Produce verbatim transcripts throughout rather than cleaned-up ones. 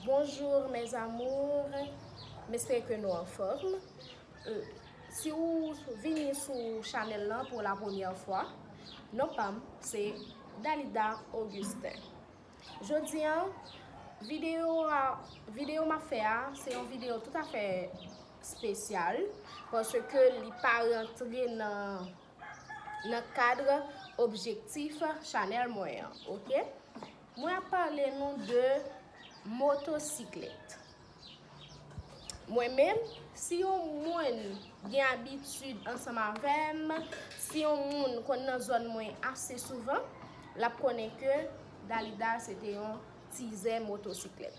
Bonjour mes amours, m espere ke nou anfòm. Euh, si w vini sou chanèl lan pou la premyè fwa, non pa m se Dalida Augustin. Jodi an, videyo a, videyo m ap fè a, se yon videyo toutafè espesyal, paske li pa rantre nan, nan kad objektif chanèl mwen an, oke? Mwen ap pale nou de motosiklèt. Mwen menm, si yon moun gen abitid ansanm avè m, si yon moun konn nan zòn mwen ase souvan, l ap konnen ke Dalida se te yon tizè motosiklèt.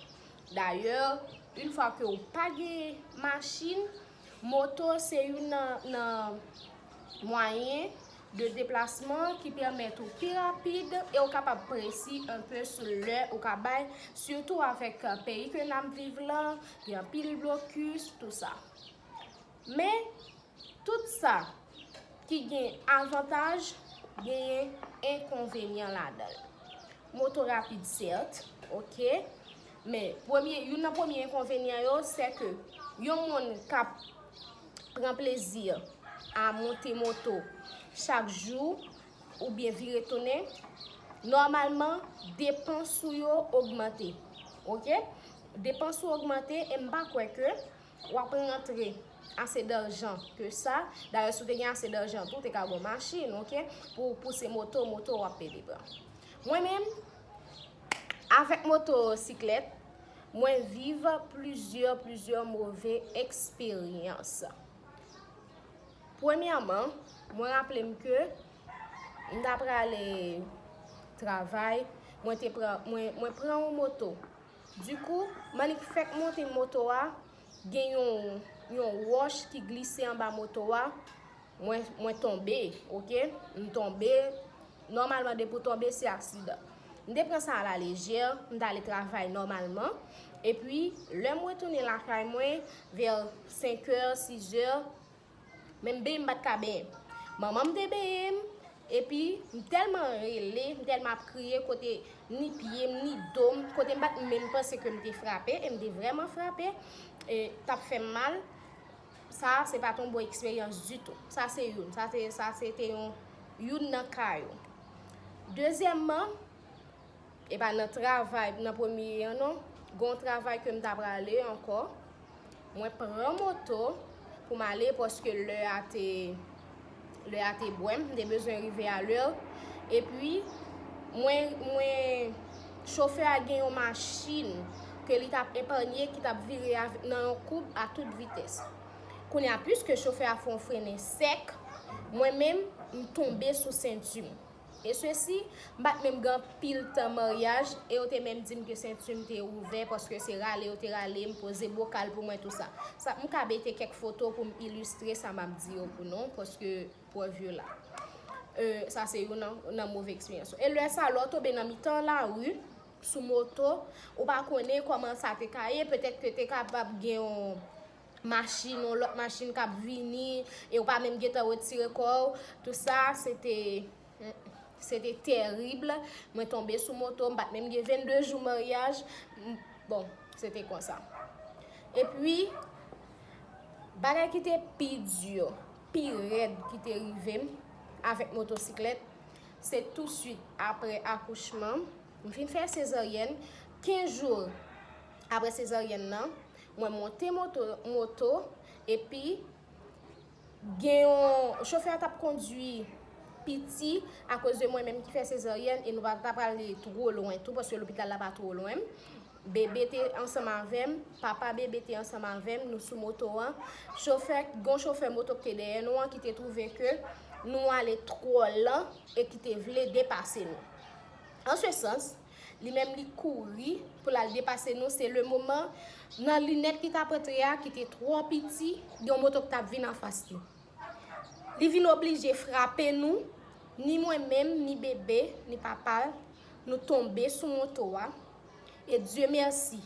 Dayè, yon fwa ke w pa gen machin, moto se youn nan, nan mwayen de deplasman ki pèmèt ou pi rapid e ou kapab presi enpe sou lè ou ka bay, sitou avèk, euh, peyi ke n ap viv lan, gen anpil blokis, tou sa. Men, tout sa ki gen avantaj, genyen enkonvenyan ladan l. Moto rapid, sèt, oke, men premye, youn nan premye enkonvenyan yo, se ke yon moun k ap pran plezi a monte moto chak jou oubyen vire tounen, nòmalman, depans ou yo ogmante. Oke? Depans ou ogmante, e m pa kwè ke w ap rantre ase dajan ke sa. Dayè, si w te gen ase dajan tou, w te ka gen yon machin, oke? Pou w pouse moto, moto w ap pede pran. Mwen menm, avèk motosiklèt, mwen viv plizyè, plizyè move eksperyans. Premyèman, mwen raple m ke m ta prale travay, mwen te pran, mwen, mwen pran yon moto. Dikou, m annik fèk monte moto a, gen yon, yon wòch ki glise anba moto a, mwen, mwen tonbe, oke? M tonbe, nòmalman, depi w tonbe, se aksidan. M te pran sa alalejè, m t ale travay nòmalman. Epi, lè m retounen lakay mwen, vè senkè, sizè, menm benyen m pa t ka benyen. Manman m te benyen m, epi m tèlman rele, m tèlman ap kriye, kote ni pye m, ni do m, kote m pa t menm panse ke m te frape, e m te vrèman frape, e t ap fè m mal. Sa, se pa t yon bon eksperyans ditou. Sa, se youn. Sa, se, sa, se te yon, youn nan ka yo. Dezyèmman, e pa nan travay, nan premye an, non. Gen yon travay ke m ta prale ankò. Mwen pran moto pou m ale, paske lè a te, lè a te bwè m, m te bezwen rive a lè. Epi, mwen, mwen, chofè a gen yon machin ke li t ap epanye, ki t ap vire avè, nan yon koub a tout vitès. Kounye a, piske chofè a fè yon frennen sèk, mwen menm, m tonbe sou senti m. E sesi, m pa t menm gen anpil tan maryaj, e yo te menm di m ke senti m te ouvè, paske se rale yo te rale m, poze bokal pou mwen, tou sa. Sa, m ka mete kèk foto pou m ilistre sa m ap di yo pou nou, paske prèv yo la. E, sa se youn nan, nan move eksperyans yo. E lè sa, lè w tonbe nan mitan lari, sou moto, ou pa konnen kòman sa te ka ye, petèt ke te kapab gen yon machin, yon lòt machin k ap vini, e ou pa menm gentan retire kò w, tou sa, se te, se te tèrib. Mwen tonbe sou moto, m pa t menm gen vennde jou maryaj. M, bon, se te konsa. Epi, bagay ki te pi di, pi rèd ki te rive m avèk motosiklèt, se tousuit apre akouchman, m fin fè sezaryèn, kenz jou apre sezaryèn nan, mwen monte moto, moto, epi gen yon chofè a t ap kondui piti, akoz de mwen menm ki fè sezaryèn, e nou pa ta prale twò lwen tou, paske lopital la pa twò lwen. Bebe te ansanm avè m, papa bebe te ansanm avè m, nou sou moto an. Chofè, gen yon chofè moto ki te dèyè nou an ki te twouve ke nou ale twò lan e ki te vle depase nou. An se sans, li menm li kouri pou l al depase nou, se le moman nan linèt li t ap antre a ki te twò piti, gen yon moto ki t ap vin anfas li. Li vin oblije frape nou, ni mwen menm, ni bebe, ni papa, nou tonbe sou moto a. E Dye mèsi,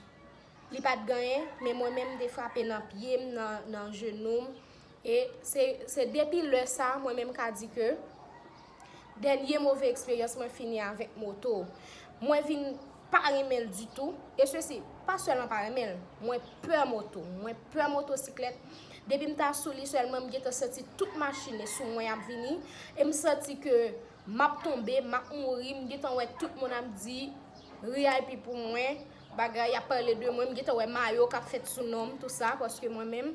li pa t gen anyen, men mwen menm m te frape nan pye m, nan, nan jenou m. E se, se depi lè sa, mwen menm ka di ke dènye move eksperyans mwen fini avèk moto. Mwen vin pa renmen l ditou. E sesi, pa sèlman pa renmen l, mwen pè moto. Mwen pè motosiklèt. Depi m ta sou li sèlman, m gentan santi tout machin sou mwen ap vini. E m santi ke m ap tonbe, m ap mouri. M gentan wè tout moun ap di R I P pou mwen. Bagay, y ap pale de mwen. M gentan wè mayo k ap fèt sou non m, tou sa, paske mwen menm,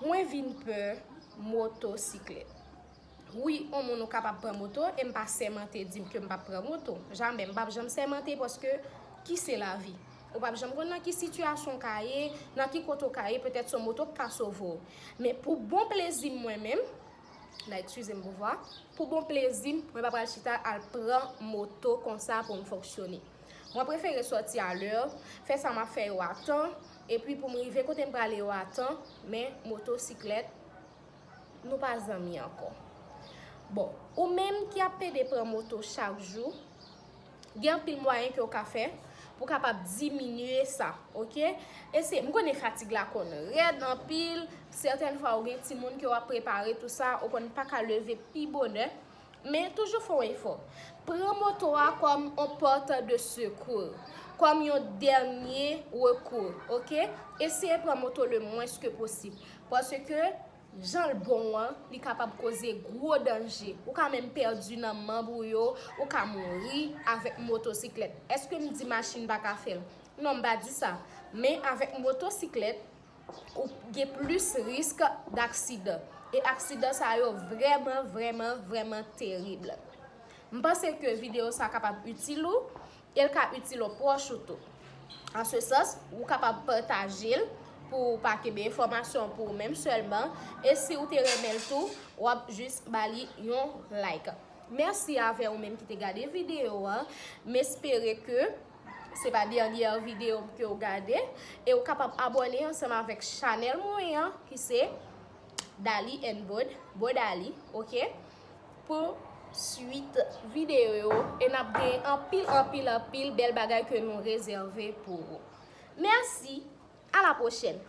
mwen vin pè motosiklèt. Wi, yon moun ou kapab pran moto, e m pa sèmante di m ke m p ap pran moto. Jamè, m p ap janm sèmante paske ki se lavi. Ou p ap janm konn nan ki sitiyasyon w ka ye, nan ki kote w ka ye, petèt se yon moto k ka sove w. Men pou bon plezi m mwen menm, la, eskize m pou vwa, pou bon plezi m, mwen pa pral chita al pran moto konsa pou m fonksyone. Mwen prefere sòti alè, fè sa m ap fè yo a tan, epi pou m rive kote m prale yo a tan, men motosiklèt, nou pa zanmi ankò. Bon, ou menm ki ap pede pran moto chak jou, gen anpil mwayen ke w ka fè pou w kapab diminye sa, oke? Eseye, m konnen fatig la konn rèd anpil, sètèn fwa ou gen timoun ke w ap prepare, tou sa, ou konn pa ka leve pi bonè, men toujou fè yon efò. Pran moto a kòm yon pòt de sekou, kòm yon dènye rekou, oke? Eseye pran moto le mwens ke posib, paske jan l bon an, li kapab koze gwo danje. Ou ka menm pèdi nan manm ou yo, ou ka mouri avèk motosiklèt. Èske m di machin pa ka fè l? Non, m pa di sa. Men avèk motosiklèt, ou gen plis risk daksidan. E aksidan sa yo vrèman, vrèman, vrèman terib. M panse ke videyo sa kapab itil ou, e l ka itil yon pwòch ou tou. An se sans, ou kapab pataje l pou w pa kenbe enfòmasyon pou ou menm sèlman. E si w te renmen l tou, w ap jis ba li yon like. Mèsi avè ou menm ki te gade videyo an. M espere ke se pa dènyè videyo ke w gade. E w kapab abòne ansanm avèk chanèl mwen an, ki se Dali and Bod, Bodali, oke? Pou swit videyo yo. E n ap gen anpil, anpil, anpil bèl bagay ke nou rezève pou ou. Mèsi, a la pwochèn.